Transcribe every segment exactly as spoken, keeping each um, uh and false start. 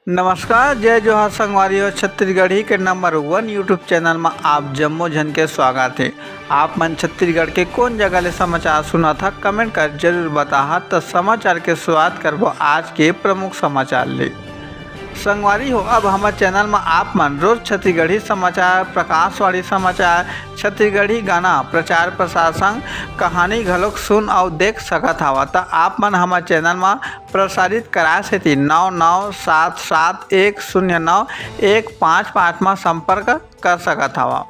नमस्कार, जय जोहार संगवारी हो। छत्तीसगढ़ी के नंबर वन YouTube चैनल म आप जम्मो झन के स्वागत हे। आप मन छत्तीसगढ़ के कोन जगह ले समाचार सुनत हा, कमेंट कर जरूर बताहा। त समाचार के शुरुआत करबो आज के प्रमुख समाचार ले। संगवारी हो, अब हमर चैनल म आप मन रोज छत्तीसगढ़ी समाचार, प्रकाशवाणी समाचार, छत्तीसगढ़ी गाना, प्रचार प्रसार संग कहानी घलोक सुन अउ देख सकत हवा। त आप मन हमर चैनल म प्रसारित कराए सेती नौ नौ सात सात एक शून्य नौ एक पाँच पाँच म संपर्क कर सकत हवा।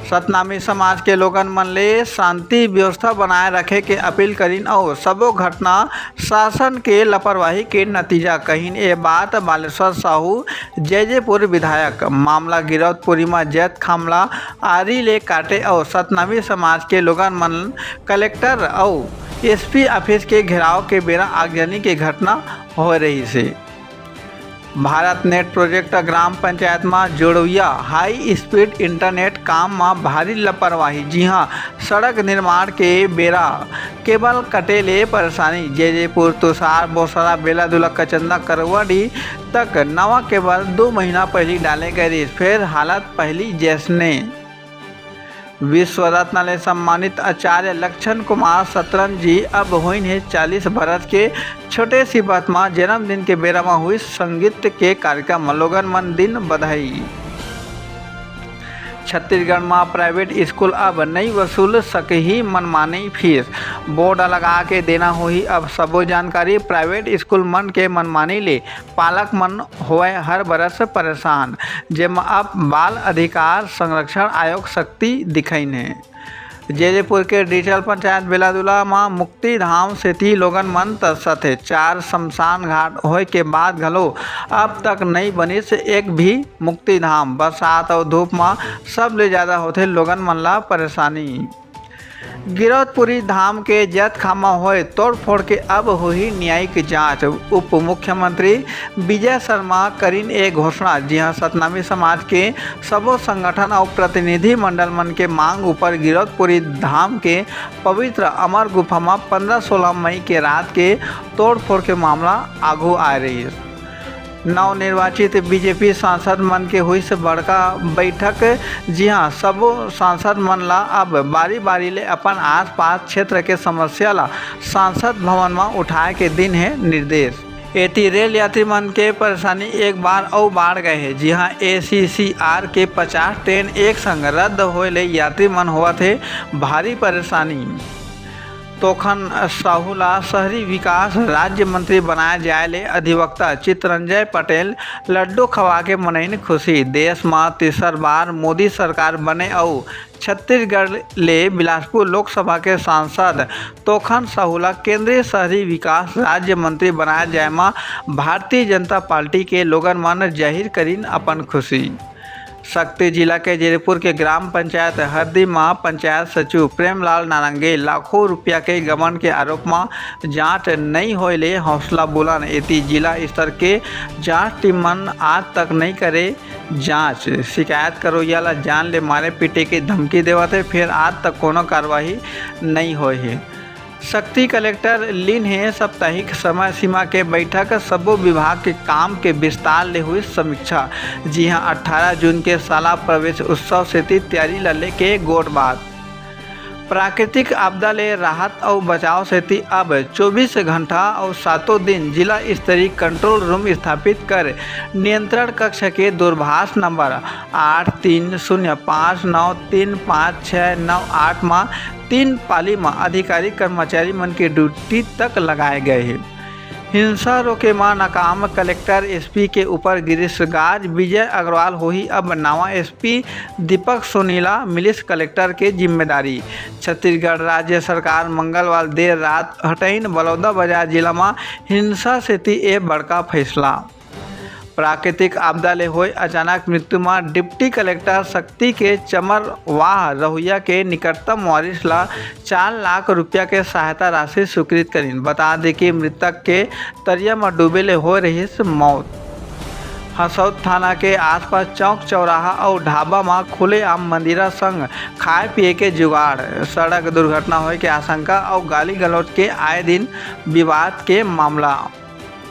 सतनामी समाज के लोगन मन ले शांति व्यवस्था बनाए रखे के अपील करिन अउ सबो घटना शासन के लापरवाही के नतीजा कहिन। ए बात बालेश्वर साहू जैजेपुर विधायक मामला गिरौदपुरी म जैत खामला आरी ले काटे अउ सतनामी समाज के लोगन मन कलेक्टर अउ एसपी ऑफिस के घेराव के बेरा आगजनी के घटना होए रहिस हे। भारत नेट प्रोजेक्ट ग्राम पंचायत म जोड़ुइया हाई स्पीड इंटरनेट काम म भारी लापरवाही, जिहां सड़क निर्माण के बेरा केबल कटे ले परेशानी। जैजेपुर, तुषार, बोसरा, बेलादुला, कचंदा, करवाडी तक नवा केबल दो महीना पहिली डाले गए रिहिस, फेर हालत पहिली जैसने। विश्व रत्न ले सम्मानित आचार्य लक्षण कुमार सतरन जी अब होइन हे चालीस बरस के। छोटे सी बात म जन्मदिन के बेरा म हुई संगीत के कार्यक्रम म लोगन मन दिन बधाई। छत्तीसगढ़ म प्राइवेट स्कूल अब नई वसूल सकही मनमानी फीस, बोर्ड लगा के देना होही अब सबो जानकारी। प्राइवेट स्कूल मन के मनमानी ले पालक मन होवय हर बरस परेशान, जेमा अब बाल अधिकार संरक्षण आयोग सख्ती दिखइन हे। जैजेपुर के डिजिटल पंचायत बेलादुला म मुक्ति धाम सेती लोगन मन तरसत हे। चार शमशान घाट होय के बाद घलो अब तक नई बनिस एक भी मुक्ति धाम। बरसात अउ धूप म सबले ज्यादा होथे लोगन मन ला परेशानी। गिरौदपुरी धाम के जैत खामा होय तोड़फोड़ के अब होही न्यायिक जांच। उप मुख्यमंत्री विजय शर्मा करिन ए घोषणा, जिहां सतनामी समाज के सबो संगठन अउ प्रतिनिधि मंडल मन के मांग ऊपर गिरौदपुरी धाम के पवित्र अमर गुफा म पंद्रह सोलह मई के रात के तोड़फोड़ के मामला आघू आए रहिस। नवनिर्वाचित बीजेपी सांसद मन के हुईस बड़का बैठक, जिहां सबो सांसद मन ला अब बारी-बारी ले अपन आसपास क्षेत्र के समस्या ला सांसद भवन म उठाए के दिन हे निर्देश। एती रेल यात्री मन के परेशानी एक बार अउ बाढ़ गए हे, जिहां एसीसीआर के पचास ट्रेन एक संग रद्द होए ले यात्री मन होवत हे भारी परेशानी। तोखन साहू ला शहरी विकास राज्य मंत्री बनाए जाए ले अधिवक्ता चितरंजय पटेल लड्डू खवा के मनइन खुशी। देश म तीसर बार मोदी सरकार बने अउ छत्तीसगढ़ ले बिलासपुर लोकसभा के सांसद तोखन साहू ला केंद्रीय शहरी विकास राज्य मंत्री बनाए जाए म भारतीय जनता पार्टी के लोगन मन जाहिर करिन अपन खुशी। सक्ती जिला के जैजेपुर के ग्राम पंचायत हरदी म पंचायत सचिव प्रेमलाल नारंगे लाखों रुपया के गबन के आरोप म जांच नई होए ले हौसला बुलंद। एती जिला स्तर के जांच टीम मन आज तक नई करे जांच। शिकायत करोइया ला जान ले मारे पीटे के धमकी देवत हे, फेर आज तक कोनो कार्रवाई नई होए हे। सक्ती कलेक्टर लीन हे साप्ताहिक समय सीमा के बैठक, सबो विभाग के काम के विस्तार ले हुई समीक्षा। जिहां अट्ठारह जून के शाला प्रवेश उत्सव सेती तैयारी ला लेके गोठ बात। प्राकृतिक आपदा ले राहत अउ बचाव सेती अब चौबीस घंटा अउ सातों दिन जिला स्तरीय कंट्रोल रूम स्थापित कर नियंत्रण कक्ष के दूरभाष नंबर आठ तीन शून्य पाँच नौ तीन पाँच छः नौ आठ म तीन पाली म अधिकारी कर्मचारी मन के ड्यूटी तक लगाए गए हे। हिंसा रोके म नाकाम कलेक्टर एसपी के ऊपर गिरीश गाज, विजय अग्रवाल होही अब नवा एसपी, दीपक सोनी ला मिलिस कलेक्टर के जिम्मेदारी। छत्तीसगढ़ राज्य सरकार मंगलवार देर रात हटइन बलौदाबाजार जिला म हिंसा सेती ए बड़का फैसला। प्राकृतिक आपदा ले होए अचानक मृत्यु म डिप्टी कलेक्टर सक्ती के चमरवाह रहुइया के निकटतम वारिस ला चार लाख रुपया के सहायता राशि स्वीकृत करिन। बता दे कि मृतक के तरिया म डूबे ले होए रहिस मौत। हसौद थाना के आसपास चौक चौराहा अउ ढाबा म खुलेआम मंदिरा संग खाए पिए के जुगाड़, सड़क दुर्घटना होए के आशंका अउ गाली गलौज के आए दिन विवाद के मामला।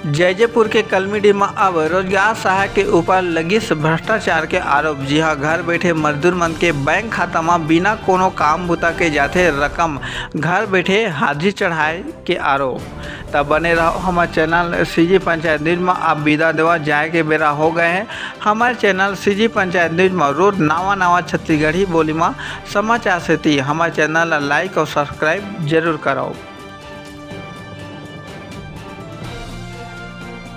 जैजेपुर के कलमीडी म अब रोजगार सहायक के ऊपर लगिस भ्रष्टाचार के आरोप। जी हां, घर बैठे मजदूर मन के बैंक खाता म बिना कोनो काम बुता के जाथे रकम, घर बैठे हाजिरी चढ़ाए के आरोप। त बने रहो हमर चैनल सीजी पंचायत न्यूज म। अब विदा देवा जाए के बेरा हो गए हे। हमर चैनल सीजी पंचायत न्यूज म रोज नवा नवा छत्तीसगढ़ी बोली म समाचार सेती हमर चैनल ला लाइक और सब्सक्राइब जरूर करव।